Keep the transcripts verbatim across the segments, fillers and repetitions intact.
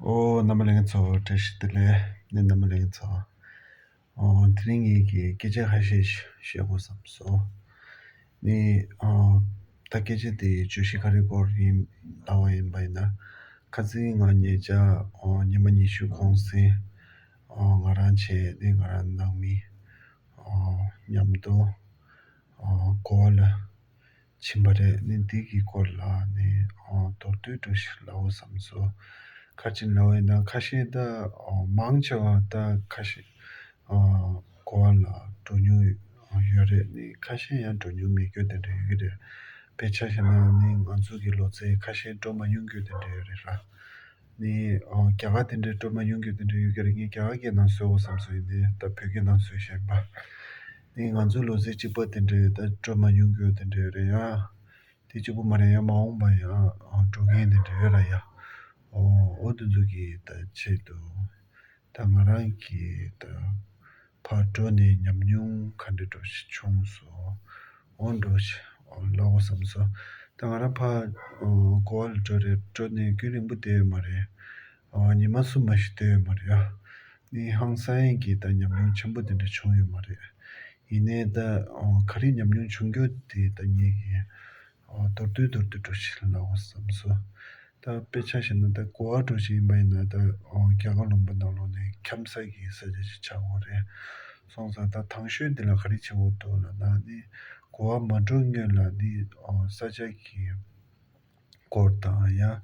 ཨོ། རྣམ་པ་ལྷན་རྒྱས་ཚོ་བཀྲ་ཤིས་བདེ་ལེགས། ནི་རྣམ་པ་ལྷན་རྒྱས་ཚོ། ཨོ། དེ་རིང་ངེད་ཀྱིས་སྐད་ཆ་ཁ་ཤས་ཤིག་བཤད་དགོས་བསམ་སོང་། ནི། ཨོ། ད་སྐད་ཆ་དེ་བརྗོད་གཞི་ག་རེ་སྐོར་ཡིན་ལབ་པ་ཡིན་པ་ཡིན་ན། ཁ་སང་ང་ཉེ་ཆར་ཨོ་ཉི་མ་ཉི་ཤུ་གོང་གསལ་ཨོ་ང་རང་བྱས་ནི་ང་རང་ནང་མི་ཨོ་མཉམ་དུ་ཨོ་གོ་བ་ལ་ཕྱིན་པ་རེད། ནི་འདི་གི་སྐོར་ལ་ནི་ཨོ་མདོར་བསྡུས་འདྲ་ཞིག་ལབ་དགོས་བསམ་སོང་། ག་རེ་ལབ་པ་ཡིན་ན་ཁ་ཤས་ད་ཨོ་མང་ཆེ་བ་ད་ཁ་ཤས་ཨོ་གོ་བ་ལ་འགྲོ་མྱོང་ཡོད་རེད། ནི་ཁ་ཤས་ཡང་འགྲོ་མྱོང་མེད་རྒྱུ་དེ་འདྲ་ཡོད་ཀྱི་རེད། དཔེར་ཆ་བཞག་ན་ནི་ང་ཚོ་གི་ལོ་ཚད་ཁ་ཤས་འགྲོ་མ་མྱོང་རྒྱུ་དེ་འདྲ་ཡོད་རེད་ར། ནི་ཨོ་རྒྱ་གར་དེ་འདྲའི་འགྲོ་མ་མྱོང་རྒྱུ་དེ་འདྲ་ཡོད་ཀྱི་རེད། ངས་རྒྱ་གར་སྐད་ནང་བཟོས་དགོས་བསམ་སོང་། ཡིན་ནའི་ད་བོད་སྐད་ནང་བཟོས་བཞག་ཡིན་པ། ནི་ང་ཚོའི་ལོ་ཚད་གཅིག་པ་དེ་འདྲའི་ད་འགྲོ་མ་མྱོང་རྒྱུ་དེ་འདྲ་ཡོད་རེད་ཡ། དེ་གཅིག་པུ་མ་རེད་ཡ། མ་འོངས་པ་ཡང་འགྲོ་མཁན་དེ་འདྲ་ཡོད་ར་ཡ། ཨོ་ཨོ་དེ་ཚོ་གི་ད་ཆེད་དུ་ད་ང་རང་གི་ད་ཕར་འགྲོ་ནས་ཉམས་མྱོང་ག་འདྲ་འདྲ་ཞིག་བྱུང་སོང་། འོ་འདྲ་ཞིག་ལབ་དགོས་བསམ་སོང་། ད་ང་རང་ཕར་གོ་བ་ལ་འགྲོ་རེད། འགྲོ་ནས་རྒྱུན་རིང་པོ་བསྡད་ཡོད་མ་རེད། ཉི་མ་གསུམ་མ་ཞིག་བསྡད་ཡོད་མ་རེད་ཡ། ནི་ཧང་སང་ཡས་ཀྱི་ད་ཉམས་མྱོང་ཆེན་པོ་དེ་འདྲ་བྱུང་ཡོད་མ་རེད། ཡིན་ནའི་ད་ག་རེ་ཉམས་མྱོང་བྱུང་རྒྱུ་དེ་ད་ངེད་ཀྱིས་མདོར་བསྡུས་མདོར་བསྡུས་འདྲ་ཞིག་ལབ་དགོས་བསམ་སོང་། ད་དཔེ་ཆ་བཞག་ན་ད་གོ་བ་འདྲ་ཞིག་ཡིན་པ་ཡིན་ན་ད་རྒྱ་གར་ལུང་པ་ནང་ལོགས་ནས་འཁྱམ་ས་གི་ས་ཆ་ཞིག་ཆགས་ཡོད་རེད། སོང་ཙང་ད་དང་ཤོས་འདི་ལ་ག་རེ་བྱེད་དགོས་འདུག་ལབ་ན་ནི་གོ་བ་མ་འགྲོ་སྔོན་ལ་ནི་ས་ཆ་གི་སྐོར་དང་ཡང་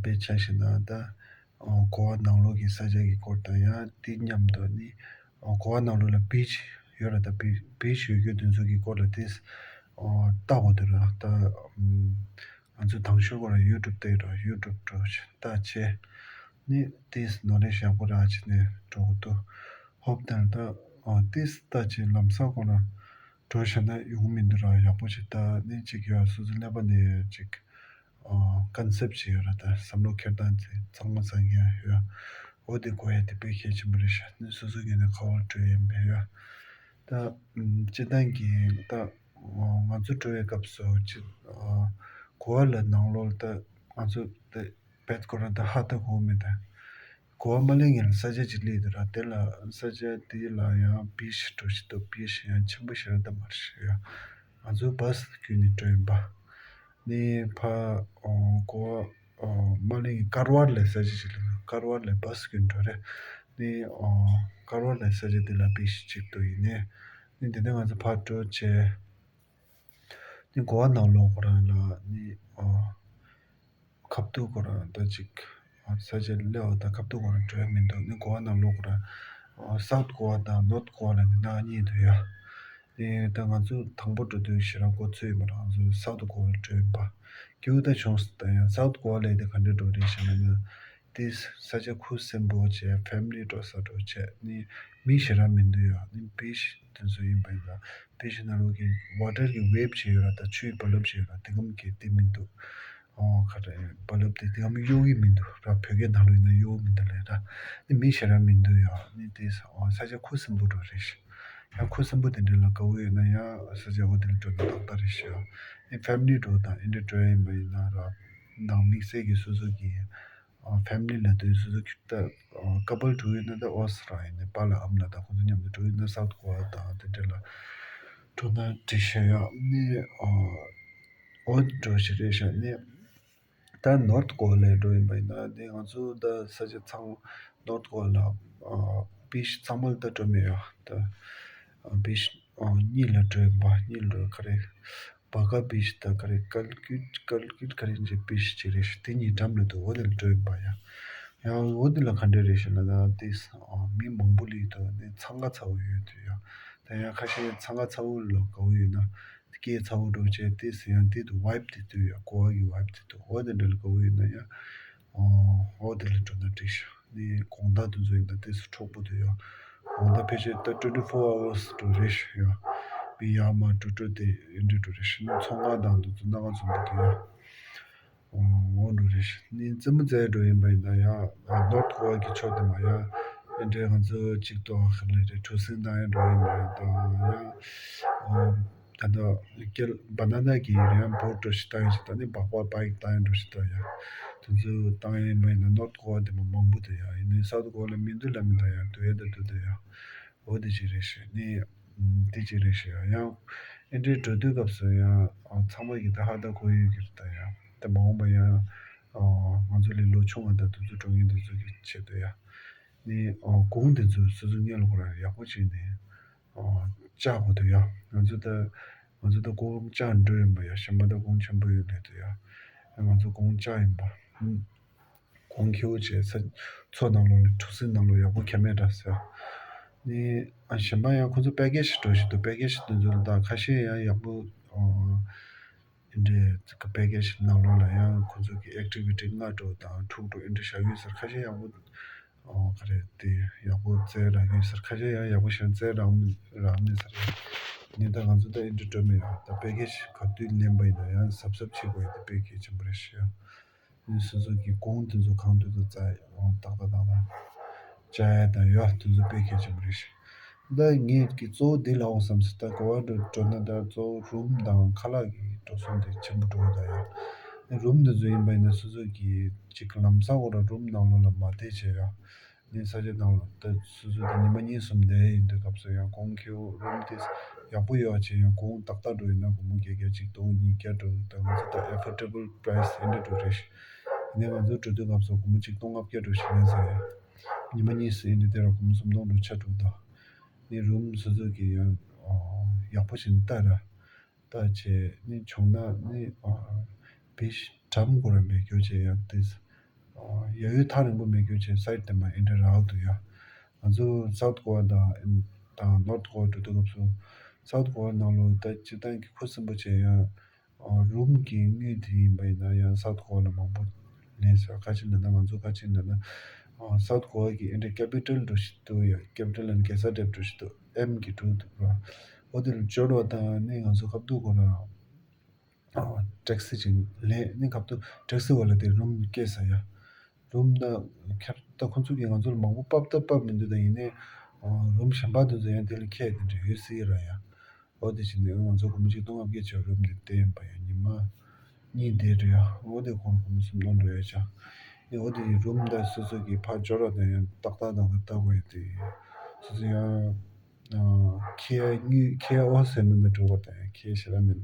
དཔེ་ཆ་བཞག་ན་ད་གོ་བ་ནང་ལོགས་ཀྱི་ས་ཆ་གི་སྐོར་དང་ཡང་དེ་མཉམ་དུ་ནི་གོ་བ་ནང་ལོགས་ལ་བིཆ་ཡོད་ལ་ད་བིཆ་ཡོད་རྒྱུ་དེ་ཚོ་གི་སྐོར་ལ་དེ་ལྟ་དགོས་འདུག་ར། ད་ང་ཚོ་དང་ཤོས་སྐོར་ལ་ཡུ་ཊུབ་བལྟས་ར། ཡུ་ཊུབ་འདྲ་ཞིག་ལྟ་བྱས་ནི་དེ་ནོ་ལེ་ཇི་ཡག་པོ་རག་བྱས་ནས་འགྲོ་དགོས་འདུག་ཧོབ་དང་ད་དེ་ལྟ་བྱས་ལམ་སང་ཁོ་ན་འགྲོ་བྱས་ན་ཡོང་མི་འདུག་ར། ཡག་པོ་ཞིག་ད་ནི་གཅིག་ཡོད། སོ་སོའི་ཀླད་པ་ནས་གཅིག་ཀོན་སེབ་ཅིག་ཡོད་ར། ད་བསམ་བློ་འཁྱེར་སྟངས་དེ་གཙང་མ་གཙང་རྐྱང་ཡོད། འོ་དེ་དགོས་ཡ་དེ་དཔེ་གལ་ཆེན་པོ་རེད་ཤག་ནི་སོ་སོ་ངོས་ནས་ག་པར་འགྲོ་ཡ་ཡིན་པས་ཡ། ད་སྤྱིར་བཏང་གི་ད་ང་ཚོ་འགྲོ་བའི་སྐབས་སུ་ཅི་གོ་བ་ལ་ནང་ལོགས་ད་ང་ཚོ་ད་བེད་ཁོ་རང་ད་ཧ་ད་གོ་མེད་ད། གོ་བ་མ་ལེན་ངེས་ལ་ས་ཆ་ཅིག་སླེབས་འདུག་ར། དེ་ལ་ས་ཆ་དེ་ལ་ཡང་བིཆ་འདྲ་ཞིག་འདུག་བིཆ་ཡང་ཆེན་པོ་ཞིག་ར་ད་མ་རེད་ཤག་ཡ། ང་ཚོ་བཱས་བརྒྱུད་ནས་འགྲོ་ཡིན་པ། ནི་ཕ་གོ་བ་མ་ལེན་ངེས་ཀར་ཝར་ལ་ས་ཆ་ཅིག་སླེབས་འདུག་ཀར་ཝར་ལ་བཱས་བརྒྱུད་འགྲོ་རེད། ནི་ཀར་ཝར་ལ་ས་ཆ་དེ་ལ་བིཆ་ཅིག་འདུག་ཡིན་ནའི་ནི་དེ་ནས་ང་ཚོ་ཕར་འགྲོ་བྱས། ནི་གོ་བ་ནང་ལོགས་ཁོ་རང་ལ་ནི་ཨ་ཁ་ཐུག་ཁོ་རང་ད་ཅིག་ཨ་ས་ཆ་སླེབས་པ་དང་ཁ་ཐུག་ཁོ་རང་འགྲོ་ཡ་མི་འདུག་ནི་གོ་བ་ནང་ལོགས་ཁོ་རང་ཨ་སའུཐ་གོ་བ་དང་ནོརཐ་གོ་བ་ལ་ནི་ནང་གཉིས་འདུག་ཡ། ནི་ད་ང་ཚོ་དང་པོ་འགྲོ་དུས་ཞེ་དྲག་གོ་ཚོད་ཡོད་མ་རེད། ང་ཚོ་སའུཐ་གོ་བ་ལ་འགྲོ་ཡིན་པ། སྐྱིད་པོ་ད་བྱུང་སོང་། ད་ཡང་སའུཐ་གོ་བ་ལ་དེ་ག་འདྲ་འགྲོ་རེད་ཞེ་ན་ནི། དེ་ས་ཆ་ཁུ་སིམ་པོ་བྱས་ཕེ་མི་ལི་འགྲོ་ས་འགྲོ་བྱས་ནི་མི་ཞེ་དྲག་མི་འདུག་ཡ། ནི་བིཆ་དེ་ཚོ་ཡིན་པ་ཡིན་ན་བིཆ་ནང་ལོགས་ཀྱི་ཝ་ཊར་གྱི་ཝེབ་བྱས་ཡོད་ར། ད་ཆུའི་རྦ་རླབས་བྱས་ཡོད་ར། དེ་གམ་གྱི་དེ་མི་འདུག་ཨོ་ག་རེ་རྦ་རླབས་དེ་དེ་གམ་གཡོ་གི་མི་འདུག་ར། བོད་སྐད་ནང་ལོགས་ཡིན་ན་གཡོ་མི་འདུག་ལས་ར། ནི་མི་ཞེ་དྲག་མི་འདུག་ཡ། ནི་དེ་ས་ཨོ་ས་ཆ་ཁུ་སིམ་པོ་འགྲོ་རེད་ཤག་ཡང་ཁུ་སིམ་པོ་དེ་འདྲ་ལ་དགའ་བོ་ཡོད་ན་ཡང་ས་ཆ་འོ་དེ་ལ་འགྲོ་ན་ཏག་ཏག་རེད་ཤག་ཡང་ཕེ་མི་ལི་འགྲོ་དང་ཨེ་འདྲ་འགྲོ་ཡ་ཡིན་པ་ཡིན་ན་ར། ནང་དམིགས་བསལ་གྱི་སོ་སོ་གི་ཕེ་མི་ལི་ལ་དུས་སོ་སོ་ཁྱུ་ད་ཀ་པལ་འགྲོ་ཡོད་ན་ད་ཨོ་སི་ར་ཡིན་ནའི་པཱ་ལགས་ཨ་མ་ལགས་དང་ཁོང་ཚོ་མཉམ་དུ་འགྲོ་ཡོད་ན་སའུཐ་གོ་བ་དང་དེ་འདྲ་ལ་འགྲོ་ན་འགྲིག་ཤག་ཡ། ནི་ཨོ་འགྲོ་ཞིག་རེད་ཤག་ནི། ད་ནོརཐ་གོ་བ་ལ་འགྲོ་ཡིན་པ་ཡིན་ན་དེ་ང་ཚོ་ད་ས་ཆ་ཚང་ནོརཐ་གོ་བ་ལ་ཨ་བིཆ་ཚང་མ་ལ་ད་འགྲོ་མེད་ཡ། ད་ཨ་བིཆ་ཨ་གཉིས་ལ་འགྲོ་ཡིན་པ། གཉིས་ལ་འགྲོ་ག་རེ་བ་ག་བིཆ་ད་ག་རེ་ཀལ་ཀིད་ཀལ་ཀིད་ག་རེ་འདྲ་བིཆ་ཅིག་རེད་ཤག་དེ་གཉིས་འགྲམ་ལ་འདུག་འོ་དེ་ལ་འགྲོ་ཡིན་པ་ཡ། ཡང་འོ་དེ་ལ་ག་འདྲ་རེད་ཤག་ལབ་ན་དེ་ཨ་མི་མང་པོ་སླེབས་འདུག་ནི་འཚང་ཁ་ཚ་པོ་ཡོད་འདུག་ཡ། ད་ཡང་ཁ་ཤས་འཚང་ཁ་ཚ་པོ་ལ་དགའ་བོ་ཡོད་ན། སྐད་ཚ་པོ་འགྲོ་བྱས་ཏེ་ཟེར་ཡང་དེ་དུ་ཝའིབ་དེ་དུ་ཡ་གོ་བ་གི་ཝའིབ་དེ་དུ་འོ་དེ་འདྲ་ལ་དགའ་བོ་ཡོད་ན་ཡང་འོ་དེ་ལ་འགྲོ་ན་འགྲིག་ཤག་ནི་དགོང་དག་དུ་ཚོ་ཡིན་ན་ཏོག་ཙམ་འཁྱོག་པོ་འདུག་ཡ། དགོང་དག་ཕལ་ཆེར་ད་ཊུ་ཝེན་ཊི་ཕོར་ཨ་ཝར་སི་འགྲོ་རེད་ཤག་ཡ། མི་ཡར་མར་འགྲོ་འགྲོ་དེ་ཡིན་འགྲོ་འགྲོ་རེད་ཤག་ནི་ཚོང་ཁང་དང་དུ་ཚོ་སྣ་ཁ་ཚོ་འདུག་གི་ཡ། འོ་འགྲོ་རེད་ཤག་ནི་རྩེད་མོ་རྩེ་འགྲོ་ཡིན་པ་ཡིན་ན་ཡང་ནོར་ཐ་གོ་བ་གི་ཕྱོགས་དེ་མ་ཡ། ཨེ་འདྲའི་ང་ཚོ་གཅིག་ཏོ་ཧ་ལས་རེད་གྲུ་གཟིངས་བཏང་ཡ་འགྲོ་ཡིན་པ་ཡིན་ད་ཡང་། ད་ལྟ་སྐྱེལ་བ་ན་ན་གི་རེད་ཡ། བོ་ཊི་འདྲ་ཞིག་བཏང་ཡ་ཞིག་ད་ནི་སྦག་སྦག་བྷའིཀ་བཏང་ཡ་འདྲ་ཞིག་ད་ཡ། དེ་ཚོ་བཏང་ཡ་ཡིན་པ་ཡིན་ན་ནོར་ཐི་ཀོ་རི་ཡ་དེ་མོ་མང་པོ་འདུག་ཡ། ཡིན་ནའི་སའུ་ཐི་ཀོ་རི་ཡ་ལ་མི་འདུག་ལབ་མི་འདུག་ཡ། འདུག་ཡ་ད་འདུག་ད་ཡ། འོ་དེ་ཅིག་རེད་ཤག་ནི། ཨམ། དེ་ཅིག་རེད་ཤག་ཡ། ཡང་ཨེ་འདྲའི་འགྲོ་དུས་སྐབས་སུ་ཡང་ཨ། ཚང་མ་གིས་ད་ཧ་ད་གོ་ཡོད་ཀྱི་རེད་ད་ཡ། ད་མ་འོངས་པ་ཡང་ཨ། ང་ཚོ་ལས་ལོ་ཆུང་བ་དང་དུས་ཚོད་འགྲོ་མཁན་དེ་ཚོ་གི་ཆེད་དུ་ཡ། ནི་ཨ། གོང་དེ་ཚོ་སོ་སོ་སྔོན་ལ་ཁོ་རང་ཡག་པོ་བྱས་ནས་ཨ། བཅག་དགོས་འདུག་ཡ། ང་ཚོ་ད་ང་ཚོ་ད་གོང་བཅག་འགྲོ་ཡིན་པ་ཡ། གཞན་པ་ད་གོང་ཆེན་པོ་ཡོད་ལས་འདུག་ཡ། ང་ཚོ་གོང་བཅག་ཡིན་པ། ཨུམ། གོང་ཁེ་པོ་བྱས་ས། མཚོ་ནང་ལོགས་ལ་གྲུ་གཟིངས་ནང་ལོགས་ཡག་པོ་ཁྱབ་མེད་འདྲ་ཟེར། ནི་ཨ། གཞན་པ་ཡང་ཁོ་ཚོ་པེ་ཀེ་ཇི་འདྲ་ཞིག་འདུག་པེ་ཀེ་ཇི་དེ་ཚོ་ལ་ད་ཁ་ཤས་ཡང་ཡག་པོ་ཨ། འདྲའི་པེ་ཀེ་ཇི་ནང་ལོགས་ལ་ཡང་ཁོ་ཚོ་གི་ཨེག་ཊི་བི་ཊི་ལྔ་འདྲ་དང་དྲུག་འདྲ་ཨེ་འདྲ་བཞག་ཡོད་ཟེར། ཁ་ཤས་ཡག་པོ་ཨ། ག་རེ་དེ་ཡག་པོ་བཙལ་རག་ཡོད་ཟེར། ཁ་ཤས་ཡང་ཡག་པོ་ཞིག་བཙལ་རག་མི་རག་མེད་ཟེར། ནི་ད་ང་ཚོ་ད་ཨེ་འདྲ་འགྲོ་མི་ཡོད། ད་པེ་ཀེ་ཇི་ག་དུས་ལེན་པ་ཡིན་ན་ཡང་གཟབ་གཟབ་བྱེད་དགོས་ཡ་དེ་དཔེ་གལ་ཆེན་པོ་རེད་ཤག་ཡ། ནི་སོ་སོ་གི་གོང་དེ་ཚོ་གང་དུས་དུ་བཙལ་ཡ། ཏག་ཏག་ཏག་ཏག་བཅག་ཡ་དང་ཡ། དེ་ཚོ་དཔེ་གལ་ཆེན་པོ་རེད་ཤག་ད་ངས་ཀྱི་གཙོ་བོ་འདི་ལབ་འོང་བསམ་སོང་། ད་གོ་བ་འགྲོ་འགྲོ་ན་ད་གཙོ་བོ་རུམ་དང་ཁ་ལག་གི་འགྲོ་སོང་དེ་ཆེན་པོ་འགྲོ་གི་ད་ཡ། ནི་རུམ་དེ་ཚོ་ཡིན་པ་ཡིན་ན་སོ་སོ་གི་ཅིག་ལམ་སང་ཁོ་རང་རུམ་ནང་ལོགས་ལ་མ་བསྡད་བྱས་ཡ། ནི་ས་ཆ་ནང་ལ་ད་སོ་སོ་ད་ཉི་མ་གཉིས་གསུམ་བསྡད་ཡིན་དུས་སྐབས་སུ་ཡང་གོང་ཁེ་པོ་རུམ་དེ་ཡག་པོ་ཡོད་ཅེས་ཡང་གོང་ཏག་ཏག་འགྲོ་ཡིན་ན་སྒོར་མོ་བརྒྱད་བརྒྱ་གཅིག་སྟོང་གཉིས་བརྒྱ་འགྲོ། ད་ང་ཚོ་ད་ཨེ་ཕོར་ཌེ་བལ་པ་རའི་སི་ཨེ་འདྲ་འགྲོ་རེད་ཤག་ཡིན་ནའི་ང་ཚོ་འགྲོ་དུས་སྐབས་སུ་སྒོར་མོ་གཅིག་སྟོང་ལྔ་བརྒྱ་འགྲོ་ཞིག་ཡིན་ཟེར་ཡ། ཉི་མ་གཉིས་སུ་ཡིན་དུས་དེ་ལ་སྒོར་མོ་སུམ་སྟོང་འགྲོ་ཆ་འགྲོ་ད། ནི་རུམ་སོ་སོ་གི་ཡང་ཡག་པོ་ཞིག་ལྟ་ར། ལྟ་བྱས་ནི་བྱུང་ན་ནི་ཨ། བི་ཤི་གྲམ་ཁོ་ར་མེད་རྒྱུ་བྱས་ཡང་ཏིས། ཨ། ཡ་ཡོད་ཐག་རིང་པོ་མེད་རྒྱུ་བྱས་སའིཌ་དེ་མ་ཨེ་འདྲ་རག་འདུག་ཡ། ང་ཚོ་སའུཐ་གོ་ཝ་དང་དང་ནོརཐ་གོ་ཝ་འགྲོ་དུས་སྐབས་སུ་སའུཐ་གོ་ཝ་ནང་ལོ་ད་སྤྱིར་བཏང་གི་ཁུ་སིམ་པོ་བྱས་ཡང་ཨ། རུམ་གྱི་དངུལ་དེ་ཡིན་པ་ཡིན་ན་ཡང་སའུཐ་གོ་ཝ་ལ་མང་པོ་ལེན་ཟེར། ཁ་ཅིག་ལ་ན་ང་ཚོ་ཁ་ཅིག་ལ་ན་ཨ། སའུཐ་གོ་ཝ་གི་ཨེ་འདྲ་ཀེ་པི་ཊལ་འགྲོ་ཞིག་འདུག་ཡ། ཀེ་པི་ཊལ་ཨེན་ཌི་གེ་ཛ་ཊེཌ་འགྲོ་ཞིག་འདུག་ཨེམ་གྱི་འགྲོ་འདུག་ར། འོ་དེ་ལ་འབྱོར་བ་དང་ནི་ང་ཚོ་ཁ་ཐུག་ཁོ་རང་ཨ། ཊེག་སི་ཅིག་ལེན་ནི་ཁ་ཐུག་ཊེག་སི་བ་ལ་དེ་རུམ་སྐྱེལ་ས་ཡ། རུམ་ད་ཁྱེར་ད་ཁོ་ཚོ་གིས་ང་ཚོ་ལ་མང་པོ་ཕབ་ད་ཕབ་མི་འདུག་ད་ཡིན་ནའི་ཨ། རུམ་གཞན་པ་དེ་ཚོ་ཡང་དེ་ལ་ཁྱེར་དེ་འདྲ་ཡོད་སྲིད་ར་ཡ། འོ་དེ་བྱས་ནས་ང་ཚོ་སྒོར་མོ་གཅིག་སྟོང་ལྔ་བརྒྱ་བྱས་རུམ་དེ་བསྡད་ཡིན་པ་ཡང་ཉི་མ་གཉིས་བསྡད་འགྲོ་ཡ། འོ་དེ་ཁོང་སྒོར་མོ་སུམ་སྟོང་འགྲོ་ཡ་ཆ། ཨེ་འོ་དེ་རུམ་ད་སོ་སོ་གི་ཕར་འབྱོར་བ་དང་ཡང་ཏག་ཏག་ཏག་ཏག་ལྟ་དགོས་ཡ་དེ། སོ་སོ་ཡང་ཨ། ཁྱེར་ཡ་དངུལ་ཁྱེར་ཡ་འོ་ཟེར་ནས་འགྲོ་བ་དང་ཡང་ཁྱེར་ཞེ་དྲག་མེད།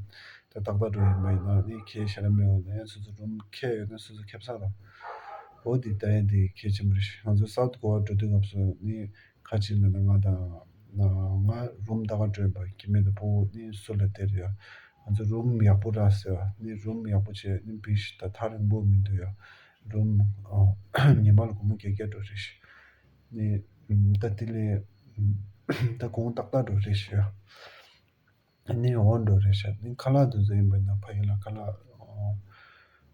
ད་ཏག་ཏག་འགྲོ་ཡིན་པ་ཡིན་ན་ནི་ཁྱེར་ཞེ་དྲག་མེད་པ་ན་ཡང་སོ་སོ་རུམ་ཁྱེར་ཡོད་ན་སོ་སོ་ཁེབ་ས་དང་། འོ་དེ་ལྟ་ཡ་དེ་གལ་ཆེན་པོ་རེད། ང་ཚོ་སའུཐ་གོ་ཝ་འགྲོ་དུས་སྐབས་སུ་ནི། ཁ་ཅིག་ལ་ན་ང་དང་ང་རུམ་ད་ག་སྤྲོད་པ་སྐྱེ་དམན་དང་ཕྲུ་གུ་ནི་སུ་ལ་སྟེར་ཡ། ང་ཚོ་རུམ་ཡག་པོ་རག་ཟེར་བ་ནི་རུམ་ཡག་པོ་བྱས་ནི་བི་ཤི་ད་ཐག་རིང་པོ་མི་འདུག་ཡ། རུམ་ཨ། ཉི་མ་ལ་སྒོར་མོ་བརྒྱད་བརྒྱ་འགྲོ་རེད་ཤག་ནི་ད་དེ་ལས་ད་གོང་ཏག་ཏག་འགྲོ་རེད་ཤག་ནི་འོ་འགྲོ་རེད་ཤག་ནི་ཁ་ལག་དེ་ཚོ་ཡིན་པ་ན་ཕ་གི་ལ་ཁ་ལག་ཨ།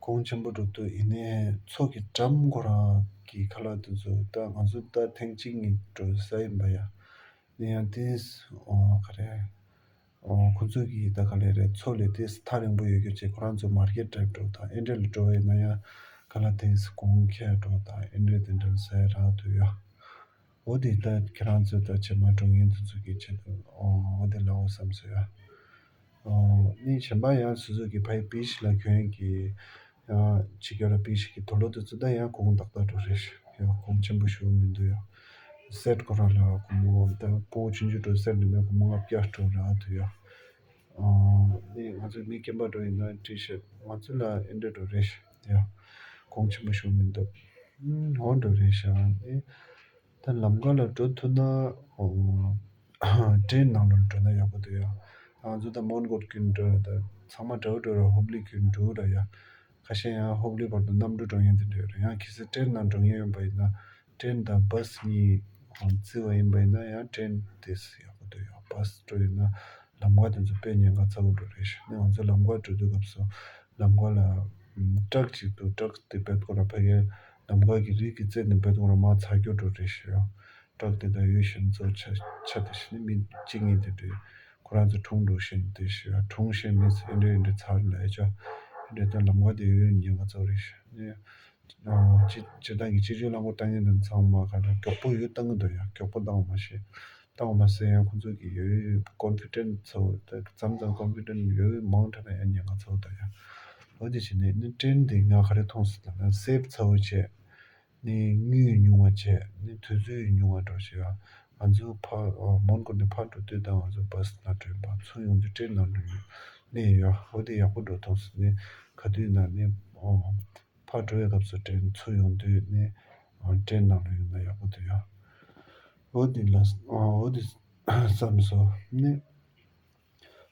གོང་ཆེན་པོ་འགྲོ་དུས་ཡིན་ནའི་མཚོ་གི་འགྲམ་ཁོ་རང་གི་ཁ་ལག་དེ་ཚོ་ད་ང་ཚོ་ད་ཐེངས་གཅིག་གཉིས་འགྲོ་ས་ཡིན་པ་ཡ། ནི་ཡང་དེས་ཨོ་ག་རེ་ཨོ་ཁོ་ཚོ་གི་ད་ག་ལེ་རེད། མཚོ་ལས་དེས་ཐག་རིང་པོ་ཡོད་རྒྱུ་བྱས་ཁོ་རང་ཚོ་མར་ཀེཊ་ཊའིབ་འགྲོ་དང་ཨེ་འདྲ་ལ་འགྲོ་བས་ན་ཡང་ཁ་ལག་དེས་གོང་ཁྱད་འགྲོ་དང་ཨེ་འདྲ་དེ་འདྲ་ལ་ཟ་ཡ་རག་འདུག་ཡ། འོ་དེ་ད་ཁྱེད་རང་ཚོ་ད་ཕྱི་མ་འགྲོ་མཁན་དེ་ཚོ་གི་ཆེད་དུ་ཨོ་འོ་དེ་ལའོ་བསམ་སོང་ཡ། ཨོ་ནི་གཞན་པ་ཡང་སོ་སོ་གི་ཕའི་པི་ཤི་ལ་གྱོན་གི་ཡང་ཕྱི་རྒྱལ་ར་པི་ཤི་གི་དུག་ལོག་དེ་ཚོ་ད་ཡང་གོང་ཏག་ཏག་འགྲོ་རེད་ཤག་ཡང་གོང་ཆེན་པོ་ཞུ་མི་འདུག་ཡ། སེཊ་ཁོ་རང་ལ་སྒོར་མོ་ད་སྤོ་ཆུང་ཆུང་འགྲོ་སེཊ་འདི་མེད་སྒོར་མོ་ལྔ་བརྒྱ་འགྲོ་རག་འདུག་ཡ། ཨོ་ནི་ང་ཚོ་མི་རྒན་པ་འགྲོ་ཡིན་ན་ཊི་ཤར་ཊི་ང་ཚོ་ལ་ཨེ་འདྲ་འགྲོ་རེད་ཤག་ཡ། གོང་ཆེན་པོ་ཞུ་མི་འདུག་ཨུམ་འོ་འགྲོ་རེད་ཤག་ཨེ། ད་ལམ་ཁ་ལ་འགྲོ་ཐུབ་ན་ཨོ་ཊེན་ནང་ལ་འགྲོ་ན་ཡག་པོ་འདུག་ཡ། ང་ཚོ་ད་མོན་གྷོ་ཀུན་འགྲོ་ད་ཚང་མ་འདྲ་བོ་འགྲོ་ར་ཧུབ་ལི་ཀུན་འགྲོ་ར་ཡ། ཁ་ཤས་ཡང་ཧུབ་ལི་བར་དུ་གནམ་གྲུ་འགྲོ་མཁན་དེ་འདྲ་ཡོད་རེད། ཡང་གལ་སྲིད་ཊེན་ནང་འགྲོ་མཁན་ཡོད་པ་ཡིན་ན་ཊེན་དང་བྷ་སི་གཉིས་ཨང་བརྩི་བ་ཡིན་པ་ཡིན་ན་ཡང་ཊེན་དེ་ཡག་པོ་འདུག་ཡ། བྷ་སི་འགྲོ་ཡིན་ན་ལམ་ཁ་དེ་ཚོ་དཔེ་ཉེན་ཁ་ཚ་བོ་འགྲོ་རེད་ཤག་ནི་ང་ཚོ་ལམ་ཁ་འགྲོ་དུས་སྐབས་སུ་ལམ་ཁ་ལ་ཨམ་ཊག་ཅིག་འདུག་ཊག་དེ་བེད་ཁོ་ར་ཕ་གིའི་ལམ་ཁ་གི་རིགས་ཀྱི་རྩེ་ནས་བེད་ཁོ་ར་མར་ཚ་རྒྱུ་འགྲོ་རེད་ཤག་ཡ། ཊག་དེ་དག་ཡོད་བཞིན་ཚོ་ཆ་ཆ་དེ་བཞིན་མི་གཅིག་གཉིས་དེ་འདྲའི་ཁོ་རང་ཚོ་འཁྲུངས་འགྲོ་བཞིན་དེ་ཞུ་ཡ། འཁྲུངས་བཞིན་མི་ཚོ་ཨེ་འདྲ་ཨེ་འདྲ་ཚར་ལ་ཡ་ཆ་ཨེ་འདྲ་ད་ལམ་ཁ་དེ་ཡོད་ཉེན་ཁ་ཚ་བོ་རེད་ཤག་ནི། སྤྱི་སྤྱིར་བཏང་གི་སྤྱི་སྤྱོད་རླངས་འཁོར་བཏང་མཁན་དེ་ཚང་མ་ག་ལ་མགྱོགས་པོ་ཡོད་བཏང་གི་འདུག་ཡ། མགྱོགས་པོ་བཏང་བ་མ་ཤེས། ད་ བཏང་བ་མ་ཟད་ཡང་ཁོང་ཚོ་གི་ཡོད་ཀོན་ཕི་ཌེན་ཊི་ཚ་བོ་ད་མཚམས་མཚམས་ཀོན་ཕི་ཌེན་ཊི་ཡོད་མང་དྲགས་ན་ཡང་ཉེན་ཁ་ཚ་བོ་ད་ཡ། འོ་དེ་བྱས་ནས་ནི་ཊེན་འདི་ང་ག་རེ་མཐོང་སོང་ལབ་ན་སེབ་ཚ་བོ་བྱས། ནི་དངུལ་ཉུང་བ་བྱས་ནི་དུས་ཚོད་ཉུང་བ་འགྲོ་ཞེས་ཡ། ང་ཚོ་ཕ་མོན་གྷོ་ནས་ཕར་འགྲོ་དུས་དང་ང་ཚོ་བྷ་སི་ནང་འགྲོ་ཡིན་པ་ཚུར་ཡོང་དུས་ཊེན་ནང་འགྲོ་ཡོད་གནས་ཡོད། འོ་དེ་ཡག་པོ་འགྲོ་མཐོང་སོང་ནི་ག་དུས་ན་ནི་ཕར་འགྲོ་བའི་སྐབས་སུ་ཊེན་ཚུར་ཡོང་དུས་ནི་ཊེན་ནང་འགྲོ་ཡོང་ན་ཡག་པོ་འདུག་ཡ། འོ་དེ་ལ་འོ་དེ་བསམ་སོང་ནི།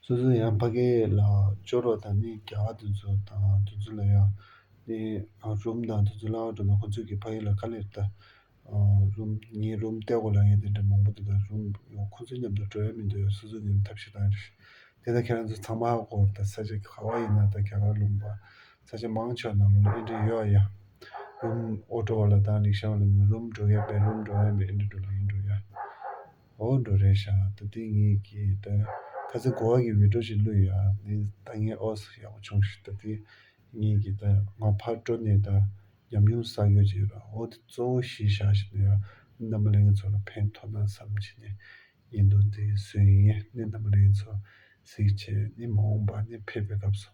སོ་སོ་ཡང་ཕ་གི་ལ་སྐྱོར་བ་དང་ནི་རྒྱ་གར་དེ་ཚོ་དང་དེ་ཚོ་ལ་ཡང་ནི་རུམ་དང་དེ་ཚོ་ལ་འགྲོ་ན་ཁོ་ཚོས་ཀྱི་ཕ་གི་ལ་དཀའ་ལས་ད་རུམ་ངའི་རུམ་བལྟས་གོ་ལ་ངས་དེ་འདྲ་མང་པོ་དེ་དང་རུམ་ཡོང་ཁོ་ཚོའི་མཉམ་དུ་འགྲོ་ཡ་མི་འདུག་ཡ། སོ་སོ་མཉམ་ཐབས་ཤེས་བཏང་ཡ་རེད། དེ་ལྟར་ཁྱེད་རང་ཚོ་ཚང་མ་ཧ་གོ་བར་ད་ས་ཆ་ག་བ་ཡིན་ན་ད་རྒྱ་གར་ལུང་པ་ས་ཆ་མང་ཆེ་བ་ནང་ལ་ཨེ་འདྲ་ཡོད་ཡ། རུམ་ཨོ་ཊོ་བ་ལ་དང་རིག་ཤང་ལ་ནི་རུམ་འགྲོ་ཡ་པའི་རུམ་འགྲོ་ཡ་པའི་ཨེ་འདྲ་འགྲོ་ལ་ཡིན་འགྲོ་ཡ། འོ་འགྲོ་རེད་ཤག་ད་ལྟའི་ངེད་ཀྱི་ད་ཁ་སང་གོ་བ་གི་བི་ཌིའོ་ཞིག་བླུགས་ཡ་ནི་ད་ངའི་ཨོ་སི་ཡག་པོ་བྱུང་ཞིག་ད་ལྟའི་ངེད་ཀྱི་ད་ང་ཕར་འགྲོ་ནས་ད་ཉམས་མྱོང་བསགས་ཡོད་ཅིག་ཡོད་ར། འོ་དེ་གཙོ་བོ་གཞི་བཞག་ཞིག་ནས་ཡ་རྣམ་པ་ལྷན་རྒྱས་ཚོ་ལ་ཕན་ཐོགས་ན་བསམ་བྱས་ནས་བརྙན་ཐུང་འདི་བཟོས་ཡིན། ནི་རྣམ་པ་ལྷན་རྒྱས་ཚོ་གཟིགས་བྱས་ནི་མ་འོངས་པ་ནི་ཕེབས་པའི་སྐབས་སུ་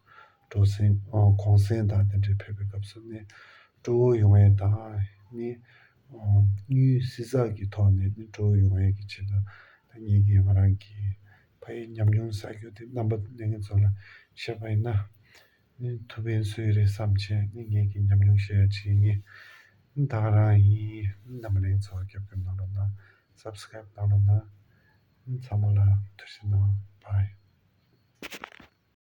འགྲོ་སེམས་གུང་སེང་དང་དེ་འདྲའི་ཕེབས་པའི་སྐབས་སུ་ནི་སྤྲོ་བོ་ཡོང་ཡས་དང་ནི་དངུལ་བསྲི་ཚགས་ཀྱི་ཐོག་ནས་ནི་སྤྲོ་བོ་ཡོང་ཡས་ཀྱི་ཆེད་དུ་ད་ངེད་ཀྱིས་ང་རང་གི་ཕ་ཡི་ཉམས་མྱོང་བསགས་རྒྱུ་དེ་རྣམ་པ་ལྷན་རྒྱས་ཚོ་ལ་བཤད་པ་ཡིན་ན། ནི་ཐུགས་ཕན་གསོས་རེད་བསམ་བྱས་ནི་ངེད་ཀྱི་ཉམས་མྱོང་བཤད་ཡ་བྱེད་ངེས། ད་ག་རང་ཡིན། རྣམ་པ་ལྷན་རྒྱས་ཚོ་རྒྱབ་སྐྱོར་གནང་རོགས་གནང་། སབ་སི་ཀ་རེབ་གནང་རོགས་གནང་། ཚང་མ་ལ་ཐུགས་རྗེ་གནང་། བྷའི།